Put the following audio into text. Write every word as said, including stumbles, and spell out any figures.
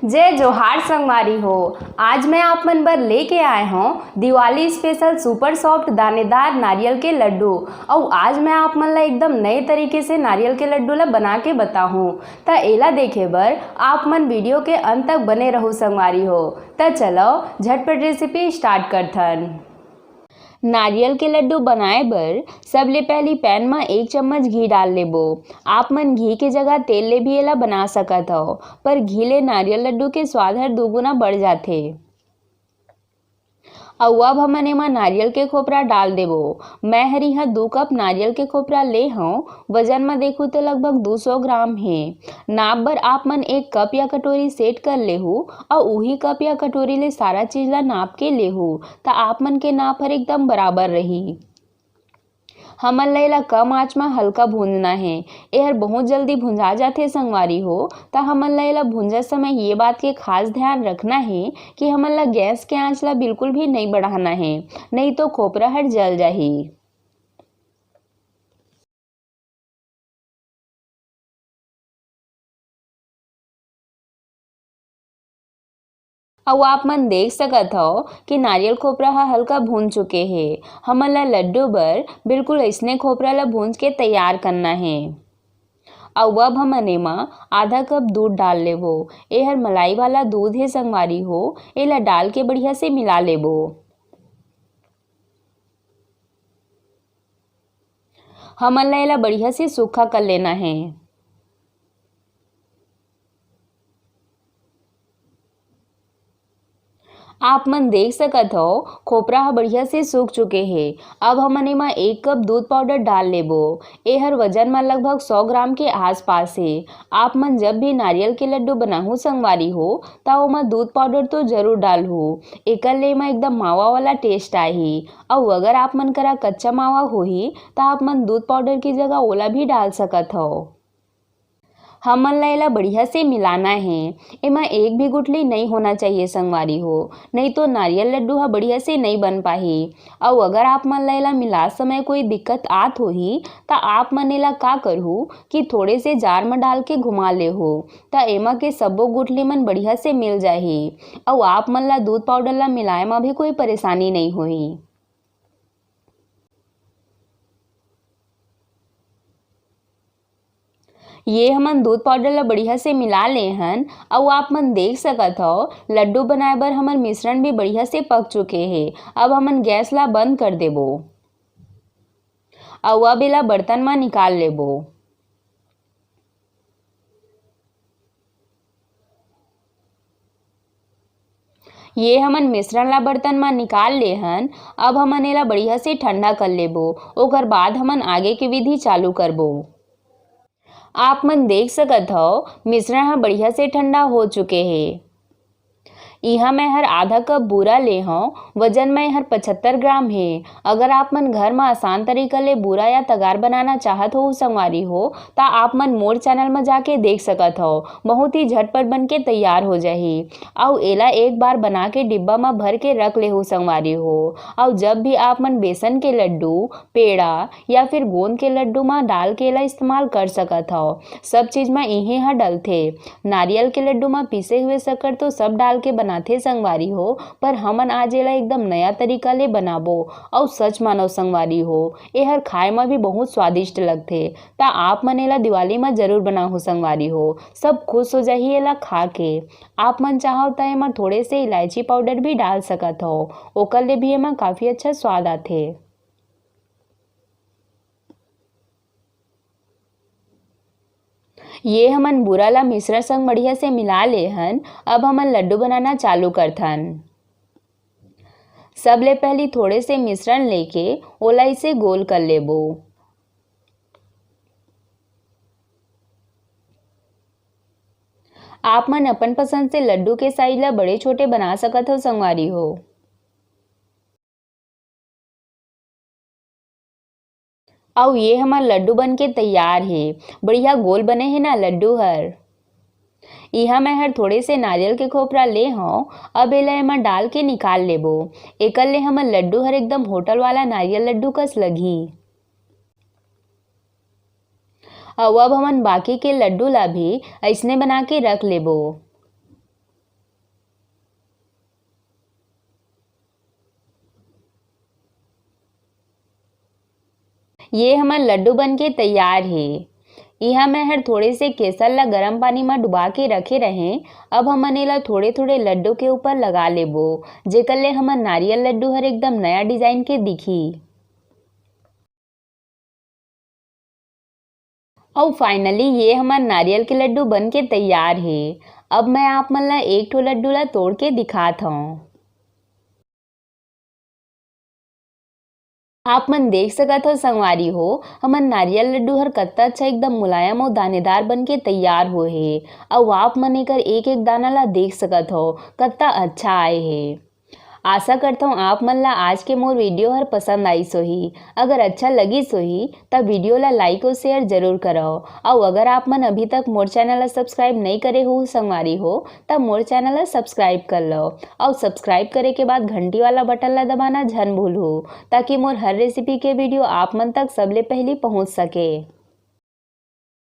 जय जोहार संगवारी हो। आज मैं आप मन बर लेके आए हौं दिवाली स्पेशल सुपर सॉफ्ट दानेदार नारियल के लड्डू। अउ आज मैं आप मन ला एकदम नए तरीके से नारियल के लड्डू ला बना के बताहूँ। त एला देखे बर आप मन वीडियो के अंत तक बने रहू संगवारी हो। त चलो झटपट रेसिपी स्टार्ट करथन। नारियल के लड्डू बनाए बर सबले पहली पैन म एक चम्मच घी डाल लेबो। आप मन घी के जगह तेल ले भी एला बना सकत हव, पर घी ले नारियल लड्डू के स्वाद हर दुगुना बढ़ जाथे। अउ अब हमन एमा नारियल के खोपरा डाल देबो। मैं हर इहाँ दू कप नारियल के खोपरा ले हव। वजन म देखू त लगभग दू सौ ग्राम हे। नाप बर आप मन एक कप या कटोरी सेट कर लेहू अउ उही कप या कटोरी ले सारा चीज ला नाप के लेहू, त आप मन के नाप हर एकदम बराबर रही। हमन ला एला कम आंच म हल्का भूंजना हे। एहर बहुत जल्दी भुंजा जाथे संगवारी हो, त हमन ला एला भूंजत समय ये बात के खास ध्यान रखना हे कि हमन ला गैस के आंच ला बिल्कुल भी नइ बढ़ाना हे, नइ तो खोपरा हर जल जाही। अउ आप मन देख सकत हव कि नारियल खोपरा ह हल्का भून चुके हे। हमन ला लड्डू बर बिल्कुल अइसने खोपरा ला भूंज के तैयार करना हे। अउ अब हमन एमा आधा कप दूध डाल लेबो। एहर मलाई वाला दूध हे संगवारी हो, एला डाल के बढ़िया से मिला लेबो। हमन ला एला बढ़िया से सूखा कर लेना हे। आप मन देख सकत हव, खोपरा ह बढ़िया से सूख चुके हे। अब हमन एमा एक कप दूध पाउडर डाल लेबो। एहर वजन म लगभग सौ ग्राम के आसपास हे। आप मन जब भी नारियल के लड्डू बनाहू संगवारी हो, त ओमा दूध पाउडर तो जरूर डालहू। एकर ले एमा एकदम मावा वाला टेस्ट आही। अउ अगर आप मन करा कच्चा मावा होही, त आप मन दूध पाउडर की जगह ओला भी डाल सकत हव। हमन ला एला बढ़िया से मिलाना हे। एमा एक भी गुठली नइ होना चाहिए संगवारी हो, नइ तो नारियल लड्डू ह बढ़िया से नइ बन पाही। अउ अगर आप मन ला एला मिलात समय कोई दिक्कत आत होही, त आप मन एला का करहू कि थोड़े से जार म डाल के घुमा लेहू, त एमा के सब्बो गुठली मन बढ़िया से मिल जाही। अउ आप मन ला दूध पाउडर ला मिलाए म भी कोई परेशानी नइ होही। ये हमन दूध पाउडर ला बढ़िया से मिला ले हन। अउ आप मन देख सकत हव, लड्डू बनाए बर हमर मिश्रण भी बढ़िया से पक चुके हे। अब हमन गैस ला बंद कर देबो। अउ अब एला बर्तन म निकाल लेबो। ये हमन मिश्रण ला बर्तन म निकाल ले हन। अब हमन एला बढ़िया से ठंडा कर लेबो, ओकर बाद हमन आगे के विधि चालू करबो। आप मन देख सकत हव, मिश्रण ह बढ़िया से ठंडा हो चुके हे। इहाँ मैं हर आधा कप बूरा ले हव, वजन म एहर पचहत्तर ग्राम हे। अगर आप मन घर म आसान तरीका ले बूरा या तगार बनाना चाहत हो संगवारी हो, त आप मन मोर चैनल म जाके देख सकत हव, बहुत ही झटपट बन के तैयार हो जाही। अउ एला एक बार बना के डिब्बा म भर के रख लेहू संगवारी हो। अउ जब भी आप मन बेसन के लड्डू, पेड़ा या फिर गोंद के लड्डू म डाल के एला इस्तेमाल कर सकत हव। सब चीज म इहे ह डलथे। नारियल के लड्डू म पीसे हुए शक्कर तो सब डाल के बनाथे संगवारी हो, पर हमन आज एला एकदम नया तरीका ले बनाबो। अउ सच मानव संगवारी हो, एहर खाए म भी बहुत स्वादिष्ट लगथे। त आप मन एला दिवाली म जरूर बनाहू संगवारी हो, सब खुश हो जाही एला खा के। आप मन चाहव त एमा थोड़े से इलायची पाउडर भी डाल सकत हव, ओकर ले भी एमा काफी अच्छा स्वाद आथे। ये हमन बूरा ला मिश्रण संग बढ़िया से मिला ले हन। अब हमन लड्डू बनाना चालू करथन। सबले पहली थोड़े से मिश्रण लेके ओला इसे गोल कर लेबो। आप मन अपन पसंद से लड्डू के साइज ला बड़े छोटे बना सकत हो संगवारी हो। अउ ये हमर लड्डू बन के तैयार हे। बढ़िया गोल बने हे ना लड्डू हर। इहाँ मैं हर थोड़े से नारियल के खोपरा ले हव। अब एला एमा डाल के निकाल लेबो। एकर ले हमर लड्डू हर एकदम होटल वाला नारियल लड्डू कस लगही। अउ अब हमन बाकी के लड्डू ला भी अइसने बना के रख लेबो। ये हमर लड्डू बन के तैयार हे। इहाँ मैं हर थोड़े से केसर ला गरम पानी मा डुबा के रखे रहें। अब हमन एला थोड़े-थोड़े लड्डू के ऊपर लगा लेबो, जेकर ले हमर नारियल लड्डू हर एकदम नया design के दिखी। अउ finally ये हमर नारियल के लड्डू बन के तैयार हे। अब मैं आप मन ला एक ठो लड्डू ला तोड़ के दिखात हौं। आप मन देख सकत हो संगवारी हो, हमर नारियल लड्डू हर कत्ता अच्छा एकदम मुलायम अउ दानेदार बन के तैयार होए हे। अउ आप मन एकर एक-एक दाना ला देख सकत हो, कत्ता अच्छा आए हे। आशा करथौं आप मन ला आज के मोर video हर पसंद आइस होही। अगर अच्छा लगिस होही, त video ला like अउ share जरूर करव। अउ अगर आप मन अभी तक मोर channel ला subscribe नई करे हो संगवारी हो, त मोर channel ला subscribe कर लव। अउ subscribe करे के बाद घंटी वाला button ला दबाना झन भूलहू, ताकि मोर हर recipe के video आप मन तक सबले पहली पहुंच सके।